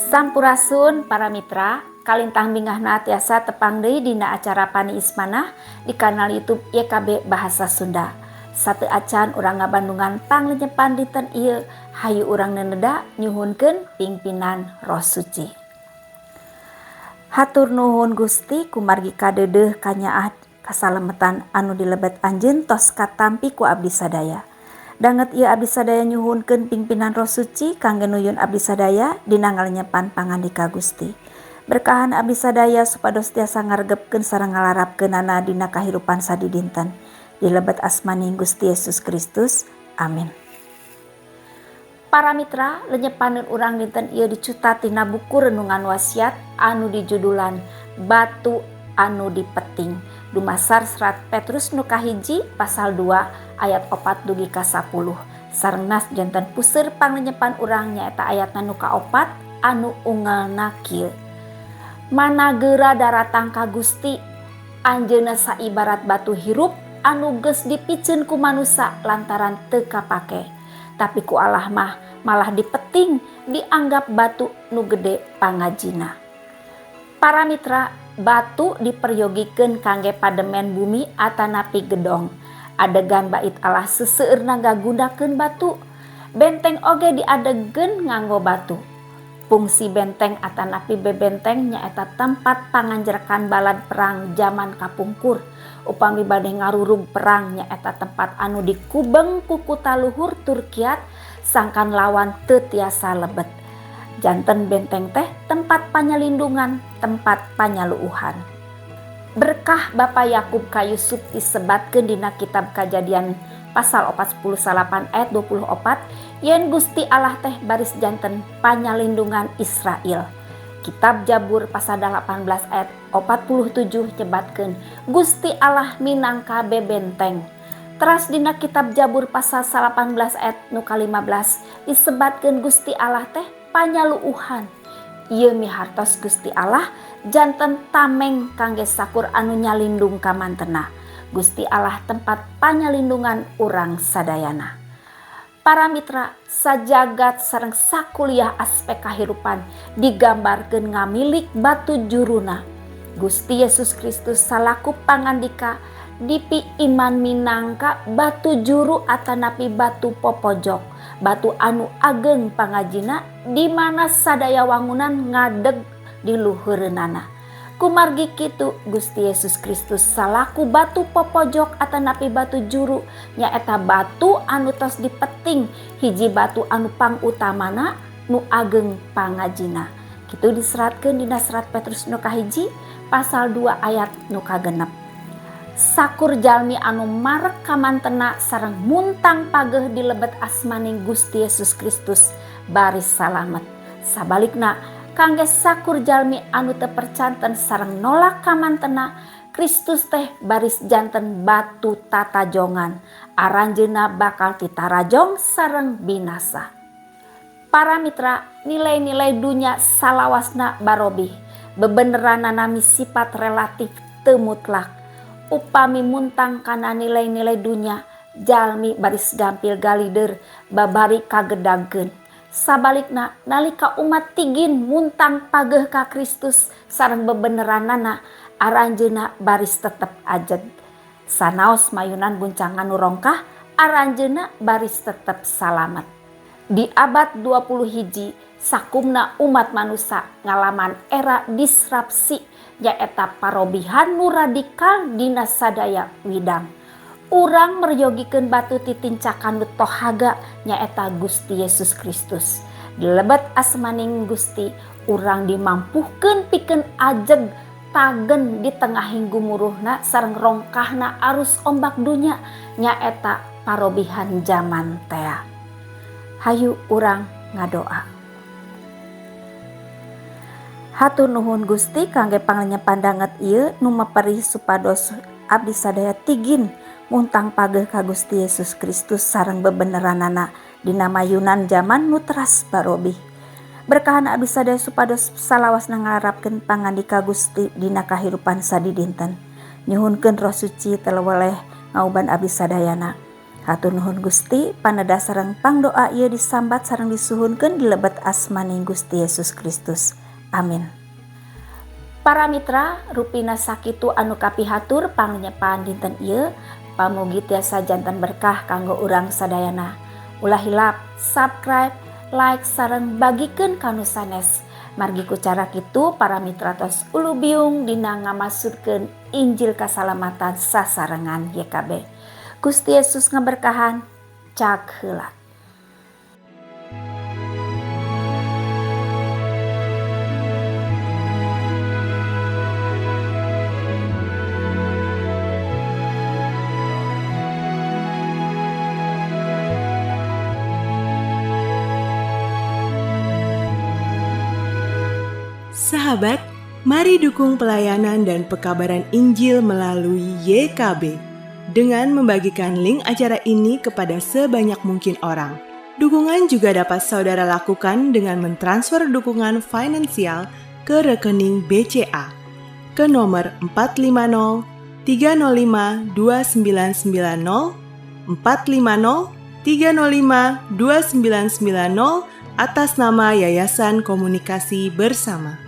Sampurasun para mitra, kalintang bingahna tiasa tepang deui dina acara Paniis Manah di kanal YouTube YKB Bahasa Sunda. Sateuacan urang ngabandungan panglenyepan dinten ieu, hayu urang neneda nyuhunkeun pingpinan Roh Suci. Hatur nuhun Gusti, kumargi kadeudeuh kanyaah kasalametan anu dilebet Anjeun tos katampi ku abdi sadaya. Danget ieu abdi sadaya nyuhunkeun pingpinan Roh Suci kangge nuyun abdi sadaya dina ngalenyepan pangandika Gusti. Berkahan abdi sadaya supados tiasa ngaregepkeun sareng ngalarapkeunana dina kahirupan sadidinten. Dilebet asmaning Gusti Yesus Kristus. Amin. Para mitra, lenyepaneun urang dinten ieu dicuta tina buku Renungan Wasiat anu dijudulan Batu Anu Dipeting. Dumasar Serat Petrus nu kahiji pasal 2 ayat 4 dugi ka 10. Sareng nas janten puseur panglenyepan urang nyaeta ayatna nu kaopat anu ungelna kieu. Manageura daratang ka Gusti, anjeunna saibarat batu hirup anu geus dipiceun ku manusa lantaran teu kapake. Tapi ku Allah mah malah dipeting, dianggap batu nu gede pangajina. Para mitra, batu diperyogikeun kangge pademen bumi atanapi gedong. Adegan bait Allah seseueurna ngagunakeun batu. Benteng oge diadegkeun nganggo batu. Fungsi benteng atanapi bebenteng nyaeta tempat panganjrekan balad perang zaman kapungkur. Upami bade ngarurug perang, nyaeta tempat anu dikubeng ku kuta luhur tur kiat sangkan lawan teu tiasa lebet. Janten benteng teh tempat panyalindungan, tempat panyaluuhan. Berkah Bapak Yakub ka Yusuf disebatkeun dina kitab Kajadian pasal 49 ayat 24 yen Gusti Allah teh baris janten panyalindungan Israel. Kitab Jabur pasal 18 ayat 47 nyebatkeun Gusti Allah minangka bebenteng. Teras dina kitab Jabur pasal 18 ayat nu ka-15 disebatkeun Gusti Allah teh panyaluuhan. Ieu mihartos Gusti Allah janten tameng kangge sakur anu nyalindung kamantena. Gusti Allah tempat panyalindungan urang sadayana. Para mitra, sajagat sareng sakuliah aspek kahirupan digambarkeun ngamilik batu juruna. Gusti Yesus Kristus salaku pangandika dipi iman minangka batu juru atanapi batu popojok, batu anu ageng pangajina di mana sadaya wangunan ngadeg di luhureunana. Kumargi kitu, Gusti Yesus Kristus salaku batu popojok atanapi batu juru nyaeta batu anu tos dipeting, hiji batu anu pangutamana nu ageng pangajina. Kitu diseratkeun dina Serat Petrus nu kahiji pasal 2 ayat nu kagenep. Sakur jalmi anu marek kamantena sareng muntang pageh di lebet asmaning Gusti Yesus Kristus baris salamet. Sabalikna, kangge sakur jalmi anu teu percanten sareng nolak kamantena, Kristus teh baris janten batu tatajongan. Aranjeuna bakal titarajong sareng binasa. Para mitra, nilai-nilai dunya salawasna barobih. Bebeneranana sifat relatif, teu mutlak. Upami muntang kana nilai-nilai dunya, jalmi baris gampil galider babari kagedagkeun. Sabalikna, nalika umat tigin muntang pageh ka Kristus sareng bebeneranana, aranjeuna baris tetep ajeg. Sanaos mayunan guncangan nu rongkah, aranjeuna baris tetep salamet. Di abad 20 hiji, sakumna umat manusia ngalaman era disrupsi, nyaeta parobihan nu radikal dina sadaya widang. Urang meryogikeun batu titincakan nu tohaga, nyaeta Gusti Yesus Kristus. Dilebet asmaning Gusti, urang dimampuhkeun pikeun ajeg tagen di tengahing gumuruhna sareng rongkahna arus ombak dunya, nyaeta parobihan zaman tea. Hayu urang ngadoa. Hatur nuhun Gusti kangge panglenyepan danget ieu nu maperih supados abdi sadaya tigin muntang pageh ka Gusti Yesus Kristus sareng bebeneranana dina mayunan zaman nu teras barobih. Berkahan abdi sadaya supados salawasna ngalarapkeun pangandika Gusti dina kahirupan sadidinten. Nyuhunkeun Roh Suci teleweleh ngauban abdi sadayana. Hatur nuhun Gusti, paneda sareng pangdoa ieu disambat sareng disuhunkeun di lebet asmaning Gusti Yesus Kristus. Amin. Para mitra, rupina sakitu anu kapihatur pangnyepaan dinten ieu, pamugi tiasa janten berkah kanggo urang sadayana. Ulah hilap subscribe, like sareng bagikeun ka nu sanes. Margi ku cara kitu para mitra tos ulubiung dina ngamaksudkeun Injil kasalamatan sasarengan YKB. Gusti Yesus ngaberkahan, cak heula. Sahabat, mari dukung pelayanan dan pekabaran Injil melalui YKB dengan membagikan link acara ini kepada sebanyak mungkin orang. Dukungan juga dapat saudara lakukan dengan mentransfer dukungan finansial ke rekening BCA ke nomor 450 305 2990 450 305 2990 atas nama Yayasan Komunikasi Bersama.